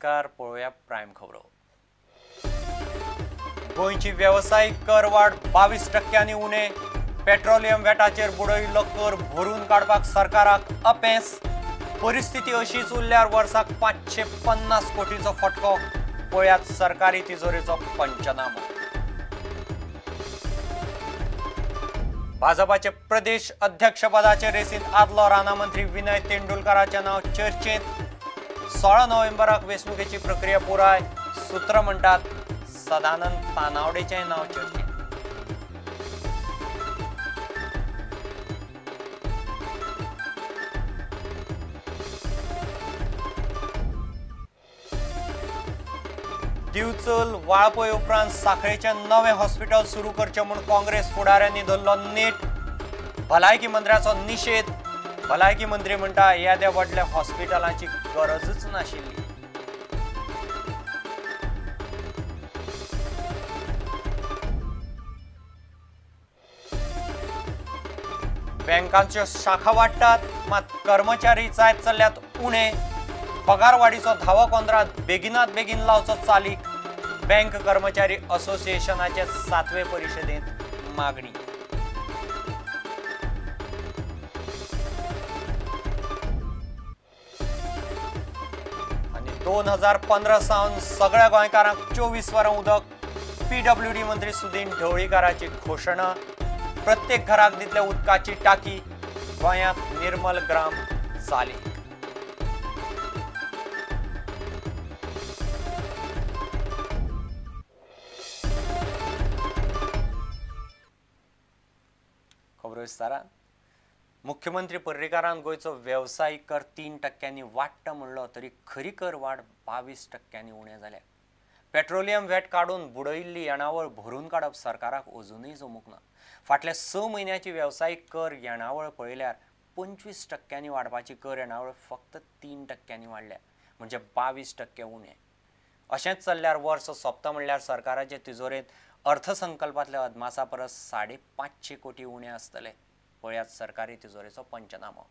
नमस्कार. पळोवया प्रायम खबरो. गोंयची वेवसायीक कर वाड 22% उणे. पेट्रोलियम व्हॅटाचेर बुडयिल्लो कर भरून काडपाक सरकाराक अपेस. परिस्थिती अशीच उरल्यार वर्साक 550 कोटींचो फटको. पळयात सरकारी तिजोरेचो पंचनामो. भाजपाचे प्रदेश अध्यक्षपदाचे रेसींत आदलो राना मंत्री विनय तेंडुलकाराचें नांव चर्चेंत. 16 नोव्हेंबराक वेंचणुकेची प्रक्रिया पुराय. सूत्र म्हणटात सदानंद तानावडेचें नांव चर्चेंत. दिवचल वाळपय उपरांत साखळेचें नवें हॉस्पिटल सुरू करचें म्हूण काँग्रेस फुडाऱ्यांनी धरलो नेट. भलायकी मंत्र्याचो निशेध. भलायकी मंत्री म्हणटा येद्या व्हडल्या हॉस्पिटलांची गरजच नाशिल्ली. बँकांच्यो शाखा वाडटात मात कर्मचारी जायत चल्ल्यात उणे. पगारवाडीचो धावो कोंत्रात बेगिनात बेगीन लावचो चालीक. बँक कर्मचारी असोसिएशनाचे 7वे परिशदेंत मागणी. आनी 2015 सावन सगळ्या गोंयकारांक 24 वरां उदक. पीडब्ल्यूडी मंत्री सुदीन ढवळीकाराची घोशणा. प्रत्येक घराक दितले उदकाची टाकी. गोंयांत निर्मल ग्राम चालीक. खबरो विस्तारान. मुख्यमंत्री पर्रीकारान गोंयचो वेवसायीक कर 3% वाडटा म्हणलो तरी खरी कर वाड 22% उणें जाल्या. पेट्रोलियम व्हॅट काडून बुडयिल्ली येणावळ भरून काडप सरकाराक अजुनूय जमूंक ना. फाटल्या 6 म्हयन्याची वेवसायीक कर येणावळ पळयल्यार 25% वाडपाची कर येणावळ फक्त 3% वाडल्या, म्हणजे 22% उणें. अशेंच चल्ल्यार वर्स सोंपता म्हणल्यार सरकाराचे तिजोरेंत अर्थसंकल्पांतल्या अदमासा परस 550 कोटी उणें आसतले. पळयात सरकारी तिजोरेचो पंचनामो.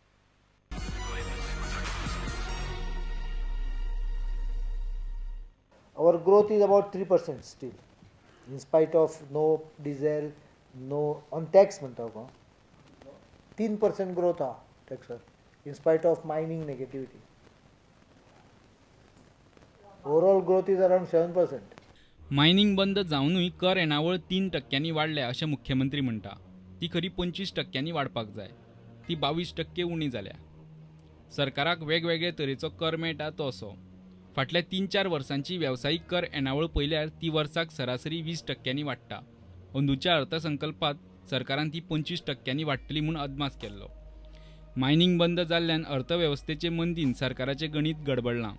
Our growth is about 3% still, in spite of no diesel, no on tax म्हणटा हांव 3% growth हा टॅक्सार, in spite of mining negativity. Overall growth is around 7%. Mining बंद जावनूय कर येणावळ 3% वाडल्या अशें मुख्यमंत्री म्हणटा. ती खरी 25% वाडपाक जाय, ती 22% उणी जाल्या. सरकाराक वेगवेगळे तरेचो कर मेळटा तो असो. फाटल्या 3-4 वर्सांची वेवसायीक कर येणावळ पळयल्यार ती वर्साक सरासरी 20% वाडटा. अंदूच्या अर्थसंकल्पांत सरकारान ती 25% वाडटली म्हूण अदमास केल्लो. मायनिंग बंद जाल्ल्यान अर्थवेवस्थेचे मंदीन सरकाराचें गणीत गडबडलां.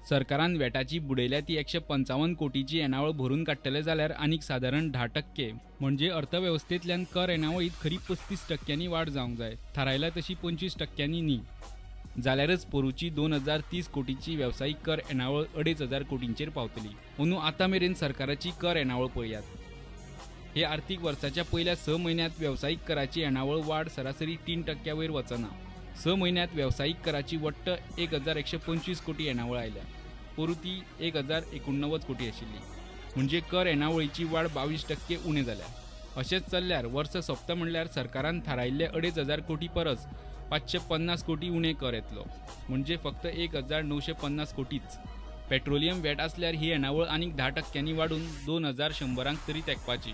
सरकारान व्हॅटाची बुडयल्या ती 155 कोटीची येणावळ भरून काडटले जाल्यार आनीक सादारण 10% म्हणजे अर्थवेवस्थेंतल्यान कर येणावळींत खरी 35% वाड जावंक जाय, थारायल्या तशी 25% न्ही. जाल्यारच पोरूची 2030 कोटीची वेवसायीक कर येणावळ 2500 कोटींचेर पावतली. अंदू आतां मेरेन सरकाराची कर येणावळ पळयात. हे आर्थीक वर्साच्या पयल्या 6 म्हयन्यांत वेवसायीक कराची येणावळ वाड सरासरी 3% वयर वचना. 6 म्हयन्यांत वेवसायीक कराची वट्ट 1125 कोटी येणावळ आयल्या. पोरूं ती 1089 कोटी आशिल्ली, म्हणजे कर येणावळीची वाड 22% उणें जाल्या. अशेंच चल्ल्यार वर्स सोंपता म्हणल्यार सरकारान थारायिल्ले 2500 कोटी परस 550 कोटी उणें कर येतलो, म्हणजे फक्त 1950 कोटीच. पेट्रोलियम व्हॅट आसल्यार ही येणावळ आनीक 10% वाडून 2100 तरी तेंकपाची.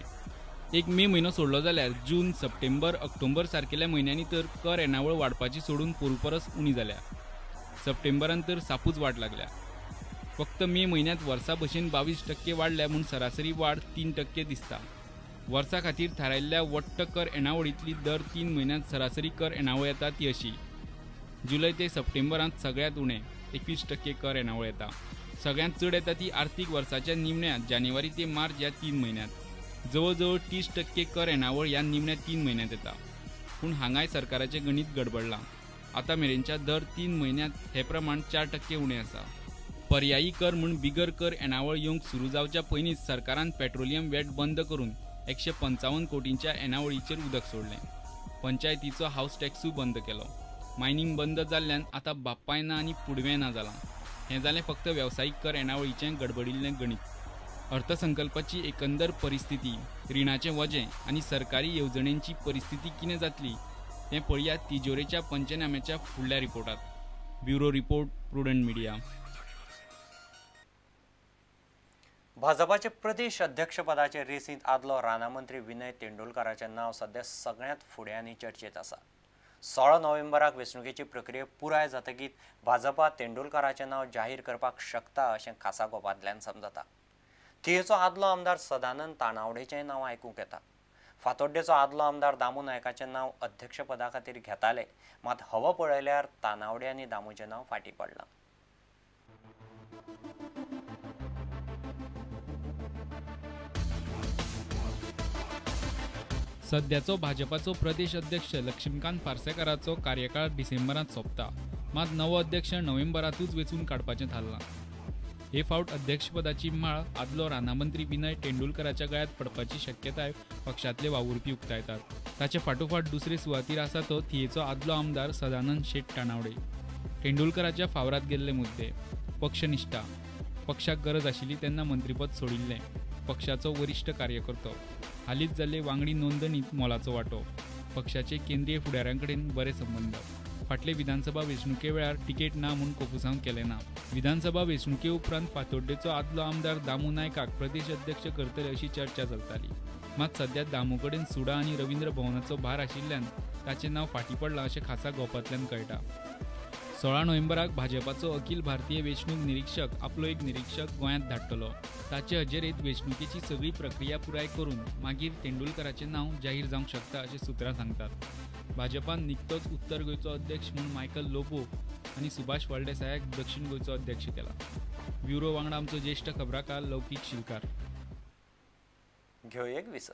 एक मे म्हयनो सोडलो जाल्यार जून, सप्टेंबर, ऑक्टोबर सारकेल्या म्हयन्यांनी तर कर येणावळ वाडपाची सोडून पोरूं परस उणी जाल्या. सप्टेंबरान तर सापूच वाड लागल्या. फक्त मे म्हयन्यांत वर्सा भशेन 22% वाडल्या म्हूण सरासरी वाड 3% दिसता. वर्सा खातीर थारायिल्ल्या वट्ट कर येणावळींतली दर 3 म्हयन्यांत सरासरी कर येणावळ येता ती अशी. जुलय ते सप्टेंबरांत सगळ्यांत उणें 21% कर येणावळ येता. सगळ्यांत चड येता ती आर्थीक वर्साच्या निमण्या जानेवारी ते मार्च ह्या 3 म्हयन्यांत. जवळ जवळ 30% कर येणावळ ह्या निमण्या 3 म्हयन्यांत येता. पूण हांगाय सरकाराचें गणीत गडबडलां. आतां मेरेनच्या दर 3 म्हयन्यांत हें प्रमाण 4% उणें आसा. पर्यायी कर म्हूण बिगर कर येणावळ येवंक सुरू जावच्या पयलींच सरकारान पेट्रोलियम व्हॅट बंद करून 155 कोटींच्या येणावळीचेर उदक सोडलें. पंचायतीचो हावस टॅक्सूय बंद केलो. मायनिंग बंद जाल्ल्यान आतां बापाय ना आनी पुडवें ना जालां. हें जालें फक्त वेवसायीक कर येणावळीचें गडबडिल्लें गणीत. अर्थसंकल्पाची एकंदर परिस्थिती, रिणाचें वजें आनी सरकारी येवजणेंची परिस्थिती कितें जातली तें पळयात तिजोरेच्या पंचनाम्याच्या फुडल्या रिपोर्टात. Bureau report, Prudent Media. भाजपाचे प्रदेश अध्यक्षपदाचे रेसींत आदलो रानामंत्री विनय तेंडुलकाराचें नांव सध्या सगळ्यांत फुडें आनी चर्चेत आसा. 16 नोव्हेंबराक वेंचणुकेची प्रक्रिया पुराय जातकीच भाजपा तेंडुलकाराचें नांव जाहीर करपाक शकता अशें खासा गोपांतल्यान समजता. थियेचो आदलो आमदार सदानंद तानावडेचें नांव आयकूंक येता. फातोड्डेचो आदलो आमदार दामू नायकाचें नांव अध्यक्षपदा खातीर घेताले, मात हवो पळयल्यार तानावडे आनी दामूचें नांव फाटीं पडलां. सद्याचो भाजपाचो प्रदेश अध्यक्ष लक्ष्मीकांत पार्सेकाराचो कार्यकाळ डिसेंबरांत सोंपता, मात नवो अध्यक्ष नोव्हेंबरांतूच वेंचून काडपाचें थारलां. हे फावट अध्यक्षपदाची माळ आदलो रानामंत्री विनय तेंडुलकराच्या गळ्यांत पडपाची शक्यताय पक्षांतले वावुरपी उक्तायतात. ताचे फाटोफाट दुसरे सुवातीर आसा तो थियेचो आदलो आमदार सदानंद शेट तानावडे. तेंडुलकराच्या फावरात गेल्ले मुद्दे, पक्षनिश्ठा, पक्षाक गरज आशिल्ली तेन्ना मंत्रीपद सोडिल्लें, पक्षाचो वरिश्ठ कार्यकर्तो, हालींच जाल्ले वांगडी नोंदणीत मोलाचो वांटो, पक्षाचे केंद्रीय फुडाऱ्यां कडेन बरे संबंद, फाटले विधानसभा वेंचणुके वेळार तिकेट ना म्हूण कोफुसांव केलें ना. विधानसभा वेंचणुके उपरांत फातोड्डेचो आदलो आमदार दामू नायकाक प्रदेश अध्यक्ष करतले अशी चर्चा चलताली, मात सद्या दामू कडेन सुडा आनी रवींद्र भवनाचो भार आशिल्ल्यान ताचें नांव फाटीं पडलां अशें खासा गोपांतल्यान कळटा. 16 नोव्हेंबराक भाजपाचो अखिल भारतीय वेंचणूक निरीक्षक आपलो एक निरीक्षक गोंयांत धाडटलो. ताचे हजेरेंत वेंचणुकेची सगळी प्रक्रिया पुराय करून मागीर तेंडुलकराचें नांव जाहीर जावंक शकता अशें सुत्रां सांगतात. भाजपान निकतोच उत्तर गोंयचो अध्यक्ष म्हूण मायकल लोबो आनी सुभाष फळदेसायाक दक्षिण गोंयचो अध्यक्ष केला. ब्युरो वांगडा आमचो ज्येश्ठ खबराकार लौकीक शिलकार. घेवया एक विसव.